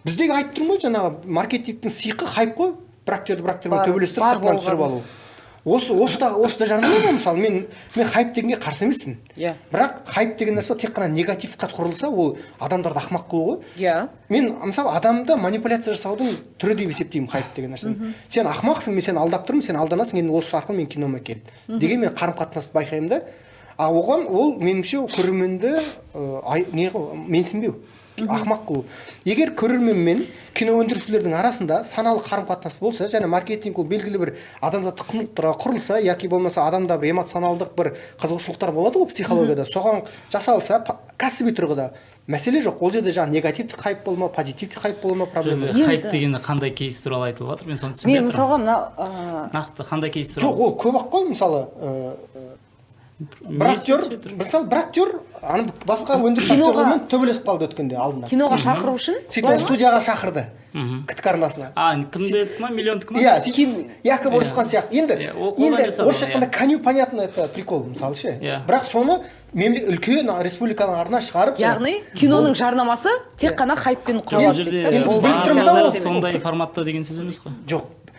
Біздегі, айтып тұрмын ғой, жаңағы маркетингтің сиқы хайп қой: бір актерді бір актермен төбелестіріп, бар сыртынан түсіріп болған. алу. Осы да жарнама ғой. Мысалы, мен хайп дегенге қарсы емеспін. Бірақ хайп деген нәрсе тек қана негативқа құрылса, ол адамдарды ақымақ қылу ғой. Мен, мысалы, адамды манипуляция жасаудың түрі деп есептеймін хайп деген нәрсені. Сен ақымақсың, мен сені алдап тұрмын, сен алданасың, енді осы арқылы мен кинома кел деген мен қарым қатынасты байқаймын да. А оған ол, меніңше, ол көрерменді не менсінбеу, ақымақ қылу. Егер көрермен мен кино өндірушілердің арасында саналы қарым қатынас болса және маркетинг ол белгілі бір адамзаттық құндылықтарға құрылса, яки болмаса адамда бір эмоционалдық бір қызығушылықтар болады ғой психологияда, соған жасалса, кәсіби тұрғыда мәселе жоқ. Ол жерде жаңағы негативті хайп бола ма, позитивті хайп бола ма, проблема Бұл жоқ. жерде хайп дегенде қандай кейс туралы айтылып жатыр, мен соны түсінбей Мен отырмын. мысалға мына Нақты қандай кейс туралы? Жоқ, ол көп ақ қой. Мысалы, бір Несін актер түсінбей тұрмын? Мысалы, бір актер ана басқа өндіріс актерлермен төбелесіп қалды өткенде алдында. Киноға шақыру үшін Сөйтіп, оны студияға шақырды, КТК арнасына. А, кімдікі ма, миллиондікі ма? Иә, сөйтіп якобы ұрысқан сияқты енді. Иә, ол қолдан Енді жасады орысша оны, айтқанда, иә. коню, понятно, это прикол, мысалы ше. Бірақ соны үлкен республиканың арна шығарып Яғни киноның жарнамасы тек қана хайппен Бұл құралады жерде дейді да. Енді біз Ол біліп тұрмыз да, барлығы ол- сондай форматта деген сөз емес қой. Жоқ.